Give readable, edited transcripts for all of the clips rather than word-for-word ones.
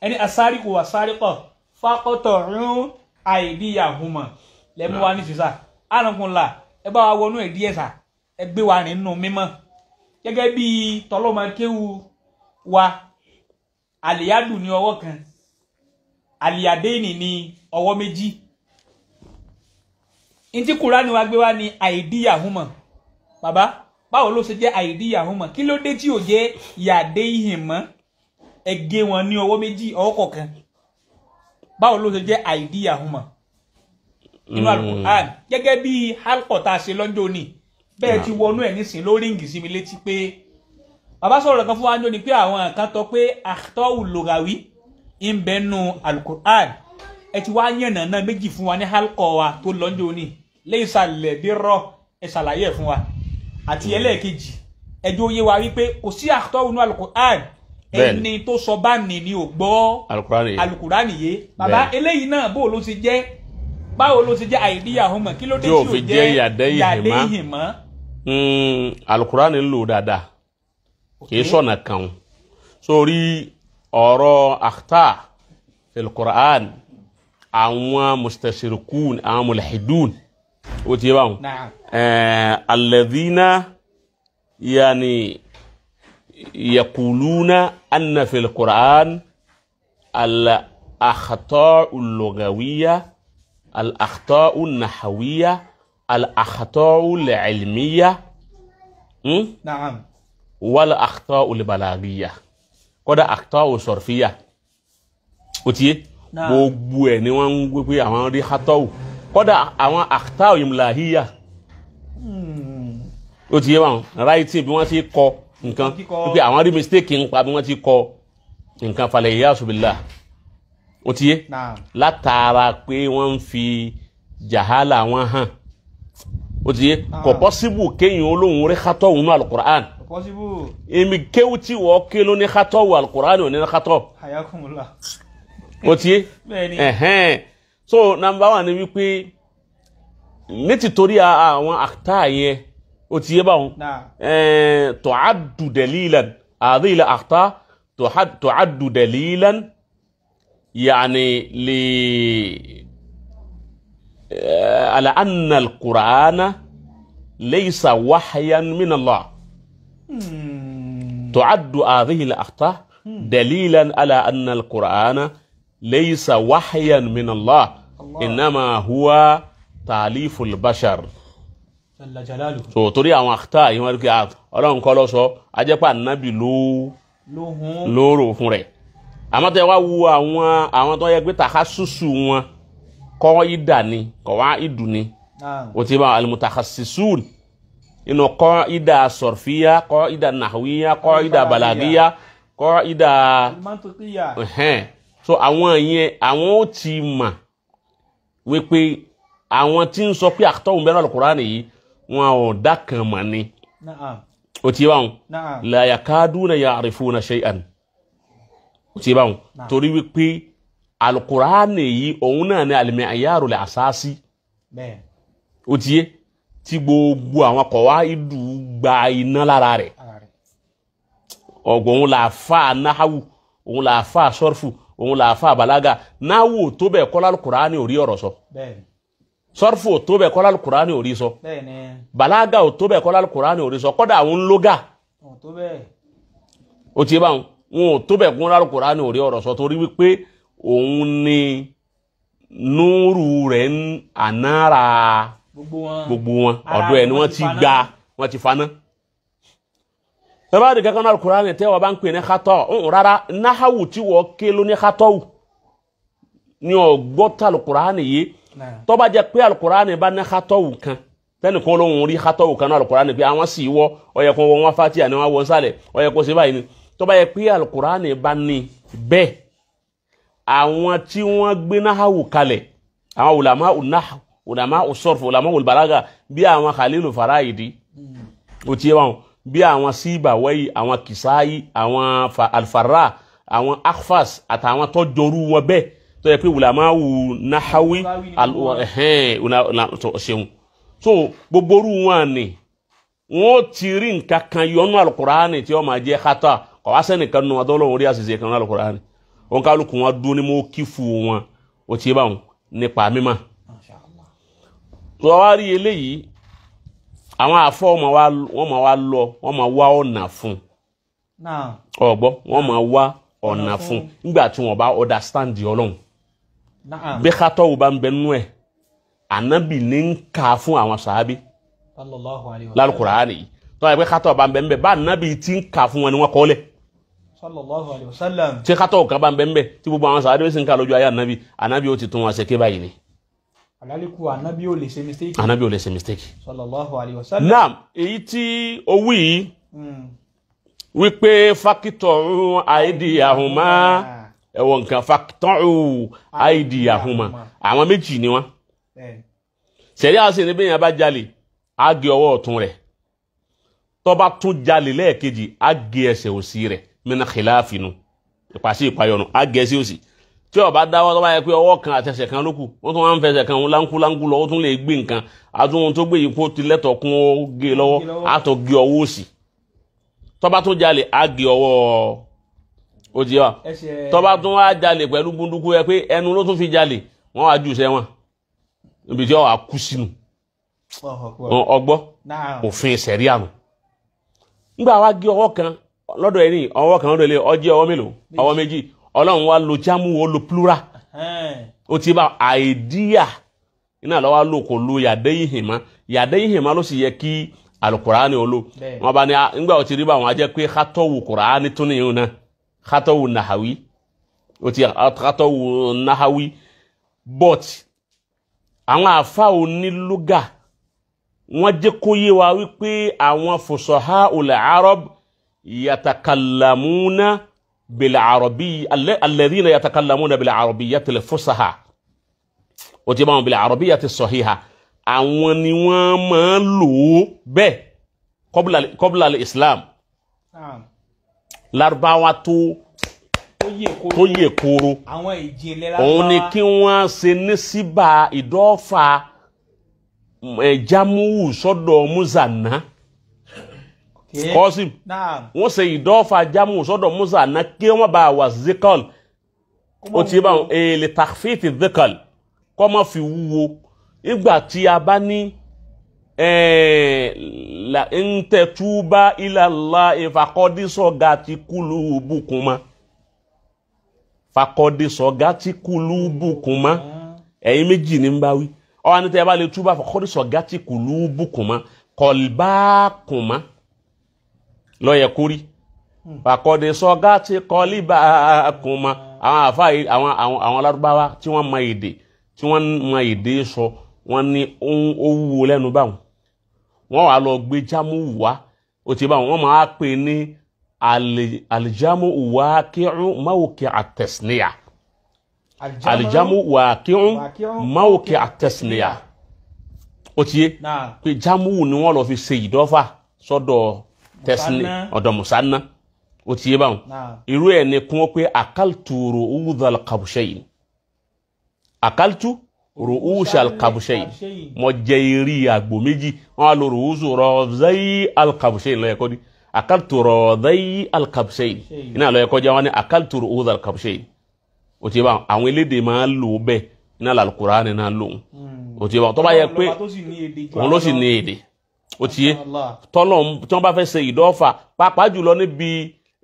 Ẹni asáríkù wà sáríkọ̀ faqta'u aydiyahuma lẹ́mú wa ní sísá àrùnkùnlà ẹ bá wa wọnú ẹ̀ díẹ̀ sà, ẹ gbé wa rìn nínú mímọ́ gẹ́gẹ́ bí tọlọ́mọ kéwu wa. Àlìyádù ní ọwọ́ kan, àlìyádéènì ní ọwọ́ méjì. Ntí Kùránì wa gbé wa ní aydiyahuma. Bàbá, báwo ló ṣe jẹ́ aydiyahuma? Kí ló dé tí ò jẹ́ yàdéhìn mọ́? Ẹ gé wọn ní ọwọ́ méjì, ọwọ́ kọ̀ọ̀kan. Báwo ló ṣe jẹ́ aydiyahuma nínú Al-Qur'an? Gẹ́gẹ́ bí halqa tá a ṣe lọ́jọ́ òní bẹ́ẹ̀ ti wọnú ẹ̀ nísìn ló ríǹgì sí mi létí pé bàbá sọ̀rọ̀ kan fún wa ní pé àwọn kan tọ́ pé akhta'u lughawi ń bẹ nù Al-Qur'an. Ẹ ti wá yànnà náà méjì fún wa ní halqa wa tó lọ́jọ́ òní, laysa al-birra, ẹ ṣàlàyé ẹ̀ fún wa, àti ẹlẹ́ẹ̀kejì ẹjọ́ yé wa wípé kò sí akhta'u nù Al-Qur'an. Ẹni tó sọ bá ní ni ò gbọ́ Al-Qur'an yé. Bàbá, eléyìí náà bó ló ti jẹ́? Báwo ló ti jẹ́ aydiyahuma? Kí ló dé tí ò jẹ́ yàdéhìn mọ́? Al-Qur'an ń lò dáadáa, kì í sọ̀nà kan sórí ọ̀rọ̀ akhta fil Qur'an. Àwọn mustashirikun, àwọn mulhidun, ó ti yé báwọn, alladhina yani yaquluna anna fil Qur'an al-akhta'u al-lughawiyya, al-akhta'u an-nahawiyya, al-akhta'u al-ilmiyya, Na'am, wal akhta'u al-balaghiyya, kódà akhta'u sarfiyya. Ó ti yé, gbogbo ẹ̀ ni wọ́n ń gbé pé àwọn rí khata'u, kódà àwọn akhta'u imlahiyya. Ó ti yé wọn, writing, bí wọ́n ti kọ nǹkan, wípé àwọn rí mistake ń pa bí wọ́n ti kọ nǹkan, falẹ̀ iyasu billah. Ó ti yé, látara pé wọ́n ń fi jahala wọn hàn. Ó ti yé, kò possible kéèyàn olóhùn rí khata'u nínú Al-Qur'an. Èmi kéwù tí wọ́n ké ló ní khata'u, Al-Qur'an ò ní khata'u. Ó ti yé, ẹ̀hẹ́n. So number one ni wípé ní tìtorí àwọn àtà yẹn, ó ti yé báwọn, tu'addu dalilan hadhihi al-akhta tu'addu dalilan yani li ala anna al-Qur'ana laysa wahyan min Allah. Tu'addu hadhihi al-akhta dalilan ala anna al-Qur'ana laysa wahyan min Allah, innama huwa ta'liful bashar. So torí àwọn àkútà yìí wọ́n rí pé Ọlọ́run kọ́ ló sọ, ajẹ́pà nábì ló rò fún rẹ̀. Àmọ́ tẹ́ wá wo àwọn tó yẹ pé tàkásùsù wọn kọ́ ìdà ni, kọ́ wá ìdù ni, o ti bá al-mutakhassisun inú kọ́ ìdà sọ̀rfíyà, kọ́ ìdà nàhwíyà, kọ́ ìdà bàlágíyà, kọ́ ìdà ẹ̀hẹ́n. So àwọn yẹn, àwọn ó ti mà wípé àwọn tí ń sọ pé àkútà òun bẹ́ẹ̀ Al-Qur'ani yìí, wọn ò dá kan mọ̀ ni. O ti báwọn, la yakaduna ya'rifuna shay'an. O ti báwọn, torí wípé Al-Qur'ani yìí òun náà ní al-mi'yaru al-asasi. O ti yé, tí gbogbo àwọn qawaidu gba iná lára rẹ̀. Ọ̀gbọ̀n òun là fa náhàwù, òun là fa sọ́rfù, òun là fa balaga. Náhàwù tó bẹ̀ kọ́ Al-Qur'ani ò rí ọ̀rọ̀ sọ, sọ́rfù ò tó bẹ̀ kọ́ Al-Qur'ani ò rí sọ, balaga ò tó bẹ̀ kọ́ Al-Qur'ani ò rí sọ, kọ́dà àwọn ńlógà ó ti báwọn, wọn ò tó bẹ̀ kún Al-Qur'ani ò rí ọ̀rọ̀ sọ, torí wípé òun ni núrù rẹ̀ ń ànára gbogbo wọn, ọ̀dọ̀ ẹ̀ ni wọ́n ti gba, wọ́n ti faná. Tẹ́bá di kankan Al-Qur'ani tẹ́wọ́ bá ń pè ní khatọ́, rárá, náhàwù tí wọ́n ké ló ní khatọ́wù ní ọgbọ́ta Al-Qur'ani yìí. Tó bá jẹ́ pé Al-Qur'ani bá ní khatọ́wù kan, tẹ́nìkan lóhun rí khatọ́wù kan náà Al-Qur'ani pé àwọn sì wọ́, ó yẹ kó wọ́n Fatiha ni wọ́n wọ́n sálẹ̀, ó yẹ kó ṣe báyìí ni. Tó bá yẹ pé Al-Qur'ani bá ní bẹ́ẹ̀, àwọn tí wọ́n gbé náhàwù kalẹ̀, àwọn ulama'u nahw, ulama'u sarf, ulama'u balaga, bí àwọn Khalilu Farahidi, ó ti yé wọn, bí àwọn Sibawayi, àwọn Kisayi, àwọn Al-Farra, àwọn Akhfas àtàwọn tó jọrú wọn bẹ́ẹ̀, tó yẹ pé ulama'u nahawi ṣeun. So gbogbo orú wọn ni wọn ti rí nǹkan kan yọnu Al-Qur'ani tí wọn máa jẹ khata. Kò wá sẹ́nìkan nù ọdọ́ lọ́wọ́ orí àṣìṣe kan nù Al-Qur'ani. Wọn kálukú wọn dún ní mọ́ kí fún wọn ó ti bá wọn nípa mímọ́. Tó wá rí eléyìí àwọn àfọ wọn máa wá lọ wọn máa wá ọ̀nà fún ọ̀gbọ́ wọn máa wá ọ̀nà fún nígbà tí wọn bá understand Ọlọ́run bí kátọ́wò bá ń bẹ nú ẹ̀ ànábì ní ń kà fún àwọn sàábí lálùkùránì yìí tó wáyé pé kátọ́wò bá ń bẹ ń bẹ bá ànábì ti ń kà fún wọn ni wọ́n kọ́ lẹ̀ tí kátọ́wò kan bá ń bẹ ń bẹ tí gbogbo àwọn sàábí sì ń kà lójú ayé ànábì ànábì ó ti tún wọn ṣe ké báyìí ni. Alaliku ànábì ò lè ṣe mistake. Ànábì ò lè ṣe mistake. Sallallahu alayhi wa sallam. Naam, èyí tí owó yìí wípé fákítọ̀ àìdíyàhùnmá ẹ̀wọ̀n nǹkan fákítọ̀ àìdíyàhùnmá àwọn méjì ni wọ́n. Sẹ̀rí àṣẹ ní bẹ́yìn bá jalè á gé ọwọ́ ọ̀tún rẹ̀ tó bá tún jalè lẹ́ẹ̀kejì á gé ẹsẹ̀ òsì rẹ̀ mina khilafinu ìpàṣẹ ìpayọ̀nù á gé ẹsẹ̀ òsì tí ó bá dáwọ́ tó bá yẹ pé ọwọ́ kan àtẹsẹ̀ kan ló kù wọ́n tún wá ń fẹsẹ̀ kan láńkú láńkú lọ ó tún lè gbé nǹkan àtúntò tó gbé yìí kó ti lẹ́tọ̀ọ́ kún ó gé lọ́wọ́ á tó gé ọwọ́ òsì tó bá tún jalè á gé ọwọ́ ó ti wá tó bá tún wá jalè pẹ̀lú gbunduku yẹ pé ẹnu ló tún fi jalè wọ́n wá jù sẹ́wọ̀n níbi tí wọ́n wá kú sínú ọgbọ́ òfin sẹ̀ríà nù. Nígbà wá gé ọwọ́ kan lọ́dọ̀ ẹni ọwọ́ kan lọ́dọ̀ ilé ọjẹ́ ọwọ́ mélòó ọwọ́ méjì Ọlọ́run wá lo jámù ó lo plural ó ti bá àìdíyà iná lọ́wọ́ lò kò lo yàdé ìhìnmá yàdé ìhìnmá ló sì yẹ kí alukurani olo wọn bá ní nígbà ó ti rí bá wọn a jẹ́ pé kátọ́wù kurani tún nìyẹn náà kátọ́wù nahawi ó ti kátọ́wù nahawi but àwọn àfa onílùgà wọ́n jẹ́ kó yé wa wípé àwọn fusaha ul arab yatakallamuna bil arabi alladhina yatakallamuna bil arabiyyati al fusaha ó ti bá wọn bil arabiyyati sahiha àwọn ni wọ́n máa ń lò ó bẹ́ẹ̀ kọ́bùlà islam Lárúbáwá tó yè kooro òun ni kí wọ́n ṣe ní síbà ìdọ́fà jámúwù sọ́dọ̀ muzana kọ́sìm wọ́n ṣe ìdọ́fà jámúwù sọ́dọ̀ muzana kí wọ́n bá wà zikal ó ti bá wọn èlé takfíìtì zikal kọ́ má fi wúwo ìgbà tí a bá ní ntẹ̀túbá ilàlá ìfakọ́dísọ̀gá ti kúlù bùkúnmá fakọ́dísọ̀gá ti kúlù bùkúnmá ẹ̀yin méjì ní ń bá wí ọ̀hún àti ẹ̀ bá lè túbà fakọ́dísọ̀gá ti kúlù bùkúnmá kọ̀lbákùnmá lọ́yẹ̀ kórí fakọ́dísọ̀gá ti kọ́líbákùnmá àwọn àfa àwọn alárúbáwá tí wọ́n mọ èdè tí wọ́n mọ èdè sọ wọ́n ní ó wúwo lẹ́nu báwọn wọ́n wá lọ gbé jámù wá ó ti báwọn wọ́n máa pè ní alijamu wákìrún máwòkè àtẹ̀síníyà alijamu wákìrún máwòkè àtẹ̀síníyà ó ti yé pé jámù ni wọ́n lọ fi ṣe ìdọ́fà sọ́dọ̀ tẹ̀síní ọ̀dọ̀ mùsànà ó ti yé báwọn irú ẹ̀ ni kún ó pé àkàltù ru'udhal qabshayn àkàltù ru'usa alkabushayn mo jẹ eri àgbò méjì wọn á lo ru'usu rọ̀ọ̀dẹ́yì alkabushayn lọ́yẹ̀ kọ́ di àkàltù rọ̀ọ̀dẹ́yì alkabushayn iná lọ́yẹ̀ kọ́ jẹ́ wọn ní àkàltù ru'usa alkabushayn o ti bá àwọn elédè máa ń lò bẹ́ẹ̀ iná làlùkùránì náà lò o ti bá tó bá yẹ pé òun ló sì ní èdè o ti yé tọ́lọ̀ tí wọ́n bá fẹ́ ṣe ìdọ́fà pàápàá jùlọ níbi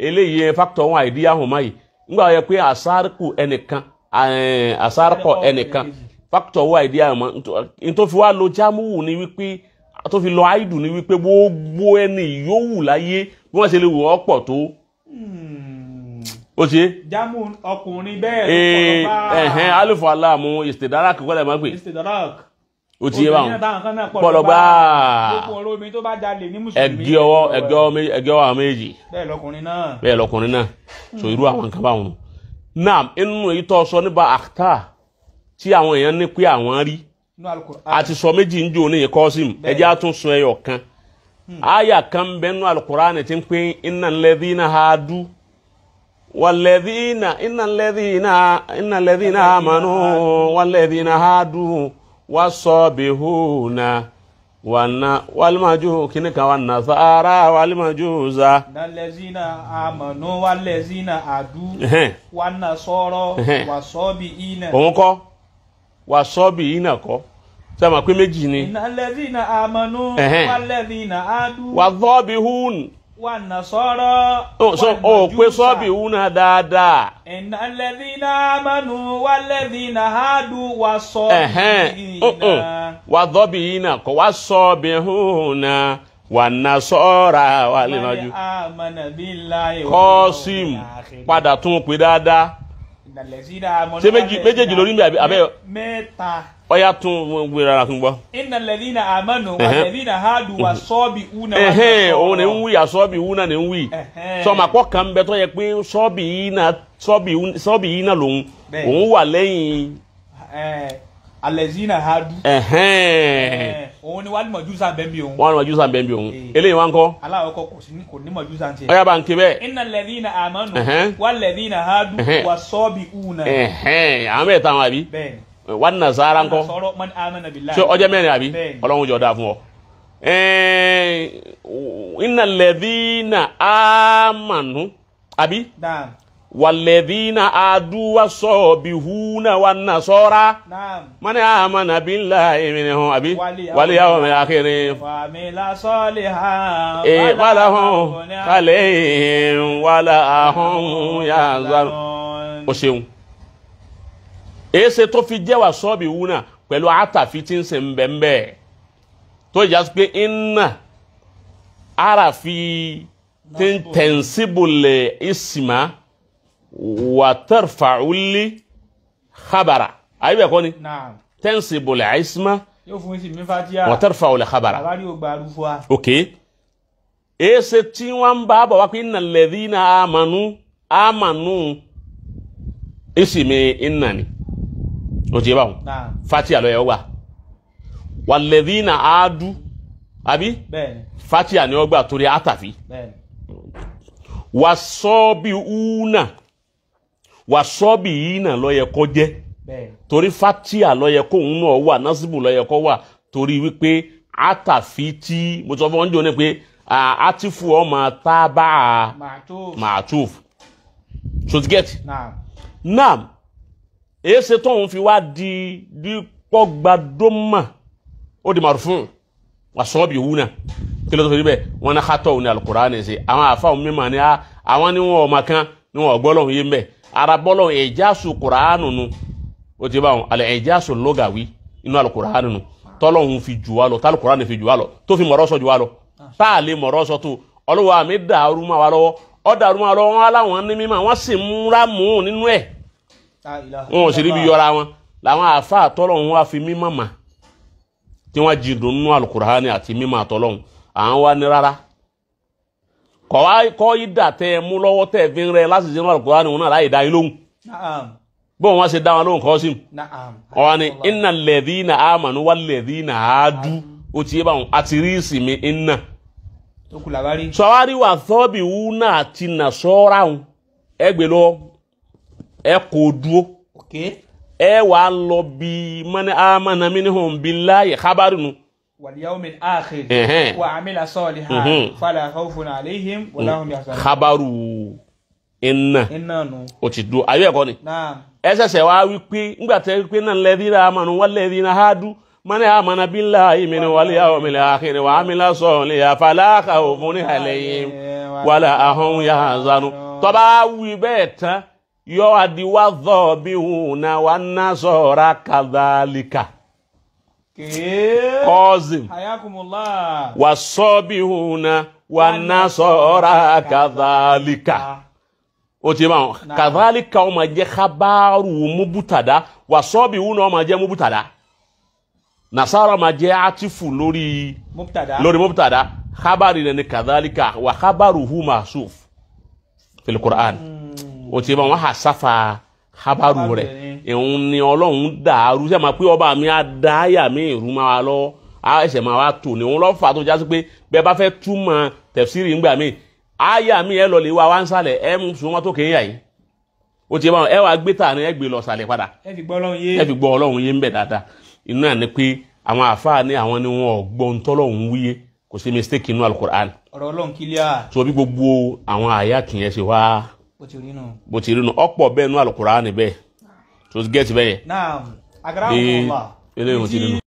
eléyìí fáktọ̀ wọn àìdíyàhùn máyì nígbà yẹ pé àsárkù ẹnìkan àsárkọ̀ ẹnìkan fáktọ̀ wà ìdí àmọ́ n tó fi wá lo jámùwù ni wípé tó fi lọ àìdù ni wípé gbogbo ẹni yòówù láyé bí wọ́n ṣe lè wù ọ́ pọ̀ tó. ó ṣe. jámù ọkùnrin bẹ́ẹ̀ ló pọ̀ lọ bá. Ẹ̀hẹ́n alifu aláàmú ìsìtìdára kíkọ́ lẹ̀ máa pè. ìsìtìdára. ó ti yé báwọn pọ̀ lọ gbáà. Gbogbo ọ̀rọ̀ omi tó bá jalè ní mùsùlùmí. Ẹgẹ́ ọwọ́ ẹgẹ́ ọwọ́ àwọn méjì. Bẹ́ẹ̀ lọkùnrin náà. Bẹ́ẹ̀ lọkùnrin náà so irú àwọn nǹkan báwọn. Naam inú èyí tó sọ nípa àkítà tí àwọn èèyàn ní pé àwọn rí a ti sọ méjì ń jò ní ìkọ́sìm ẹjẹ́ á tún sọ ẹyọ kan àyà kan bẹ nínú Al-Qur'ani tí ń pín innal ladhina hadu walladhina innal ladhina amanu walladhina hadu was-sabihuna wàna wàlímàjú kìnnì kan wà nàṣàrà wàlímàjú za. Nalẹ́zínà àmọ̀nù wàlẹ́zínà àdú wàna sọ̀rọ̀ wà sọ́ọ̀bì iná. Òun kọ́ wà sọ́ọ̀bì iná kọ́ sọ ma pé méjì ni. Nalẹ́zínà àmọ̀nù wàlẹ́zínà àdú. Wà sọ́ọ̀bì hún. Wàna sọ̀rọ̀ ó pé sọ́ọ̀bì hún náà dáadáa. Nalẹ́zínà àmọ̀nù wàlẹ́zínà àdú wà sọ́ọ̀bì iná. Wà sọ́ọ̀bì iná kọ́ wà sọ́ọ̀bì hún náà wà nasọ́ra wà lẹ́nàjú. Kọ́sìm padà tún pé dáadáa. Ṣé méjèèjì lórí mi àbẹ́ mẹ́ta. Ọ̀yá tún gbé rárá tún gbọ́. Innal ladhina amanu walladhina hadu was-sabi'una. Òun ni ń wí àsọ́bì wúnà ni ń wí. Sọmọ àpọ̀ kan bẹ tó yẹ pé sọ́ọ̀bì yìí náà lòun òun wà lẹ́yìn. Alladhina hadu. Òun ni wàá mọ̀júsà bẹ́ẹ̀ bí òun. Wọ́n á mọ̀júsà bẹ́ẹ̀ bí òun. Eléyìí wá ń kọ́. Aláwọ̀ kò ní mọ̀júsà ń tiẹ̀. Ọ̀yá bá ń ké bẹ́ẹ̀. Innal ladhina amanu walladhina hadu was-sabi'una. Àwọn mẹ́ta wọn àbí. Bẹ́ẹ̀ni. Wà ní nasara ńkọ́. Ṣé ọjọ́ mẹ́rin àbí? Ọlọ́run jọ dáa fún ọ. Innal ladhina amanu àbí. Walladhina adu was-sabihuna wan-nasara. Man amana billahi minhum àbí. Wal yawmil akhir. Wa amila salihan. Falahum alayhim wala hum yahzanun. O ṣeun. Èsè tó fi jẹ́ wà sọ́ọ̀bì wúnà pẹ̀lú àtàfi tí ń ṣe ń bẹ̀ẹ̀ tó yà sí pé iná ara fi tí ń tẹ̀síbùlẹ̀ ìsìmá wà tarfa'uli khabara àyè bẹ́ẹ̀ kọ́ ni tẹ̀síbùlẹ̀ ìsìmá wà tarfa'uli khabara. Ok èsè tí wọ́n ń bá bọ̀ wá pé innal ladhina amanu amanu ìsìmí iná ni o ti yé báwọn fatia ló yẹ wá walladhina adu àbí fatia ni ó gbà torí àtàfi wasọ́bìúnà wasọ́bìínà ló yẹ kó jẹ́ torí fatia ló yẹ kóun náà wà násìbù ló yẹ kó wà torí wípé àtàfi tí mo sọ fún wọn jọ ní pé àtìfù ọmọ tábà màtúf so to get naam èsè tóun fi wá di dípọ́gbadómà ó di màrúfún wàsọ́ọ̀bì wúnà kí ló tó fi rí bẹ́ẹ̀ wọn ní kátó òní Al-Qur'ani ṣe àwọn àfáwọn mímọ ni àwọn ní wọn ọmọ kan ní wọn ọgbọ́lọ́hún yé mbẹ́ ara bọ́lọ́hún ìjásù Kùránù nu ó ti bá wọn àlẹ́ ìjásù lọ́gàwí inú Al-Qur'ani nu tọ́lọ́hún fi jù wá lọ tá Al-Qur'ani fi jù wá lọ tó fi mọ̀rọ́ sọ jù wá lọ tá a lè mọ̀rọ́ sọ tó ọlọ́wọ́ àmì dàrú mọ́ wa lọ́wọ́ ọ dàrú mọ́ wa lọ́wọ́ wọn aláwọn ní mímọ́ wọn sì múra mú nínú ẹ̀ wọn ò sì ríbi yọra wọn làwọn àfa àtọ́lọ́hún wá fi mímọ́ mà tí wọ́n jí dùn nínú Al-Qur'ani àti mímọ́ àtọ́lọ́hún àwọn wá ní rárá kọ́ ìdà tẹ ẹ mú lọ́wọ́ tẹ ẹ fi ń rẹ láti ṣe nínú Al-Qur'ani wọn náà láyé dá yín lóhùn bóun wọn ṣe dá wọn lóhùn kọ́ sí wọn ni innal ladhina amanu wal ladhina hadu ó ti yé báwọn àti rí ìsinmi iná sọwárí wà sọ́ọ̀bì wúnà àti nàṣọ́ra ẹ gbé lọ ẹ kò dúró ẹ wà á lọ bí mani amana minhum billahi khabaru nu. Wal yawmil akhir wa amila salihan fala khawfun alayhim wala hum yahzanun. Khabaru iná o ti dúró ayé ẹ̀kọ́ ni. Ẹ ṣẹ̀ṣẹ̀ wá wípé ńgbà tẹ́ wípé náà alladhina amanu walladhina hadu mani amana billahi min wal yawmil akhir wa amila salihan fala khawfun alayhim wala hum yahzanun. Tó bá wí bẹ́ẹ̀ tán yọ adiwa dhọbihuna wa nasọra kadhalika. Kọ́zìm. Wa sọ́bihuna wa nasọra kadhalika. O ti ma kadhalika ó máa jẹ́ khabaru mubutada wa sọ́bihuna ó máa jẹ́ mubutada. Nasara máa jẹ́ atifu lórí lórí mubutada khabari rẹ̀ ni kadhalika wa khabaruhu mahsuf fil Qur'an. O ti ma wọn ha sáfà habaru rẹ ìhun ni Ọlọ́run dàrú sẹ ma pé ọba mi á dá àyà mi ìrú máa wá lọ á ẹsẹ máa wá tò ní òun lọ fà tó jásí pé bẹ́ẹ̀ bá fẹ́ túmọ̀ tẹfsiri ńgbà mi àyà mi ẹ lọ lè wá wá ń sàlẹ̀ ẹ mú sùn wọn tó kéèyàn yìí o ti ma ẹ wàá gbé tà ní ẹ gbé lọ sàlẹ̀ padà ẹ fi gbọ́ Ọlọ́run yé ẹ fi gbọ́ Ọlọ́run yé ń bẹ dáadáa inú ẹ̀ ni pé Àwọn àfáà ní àwọn ni wọn ò gbọ́ ntọ́lọ́hún wíyé, kò sí mistake inú alukur'an. Ọ̀rọ̀ Ọlọ́run kílíà. So bí gbogbo àwọn àyà kìyẹn ṣe wá bó ti rí nù. Bó ti rí nu, ọ̀pọ̀ bẹ́ẹ̀ nú alukur'an bẹ́ẹ̀. So get bẹ́ẹ̀ yẹn. Naam, agara Bí wọn wà. eléyìí wọn ti rí nù.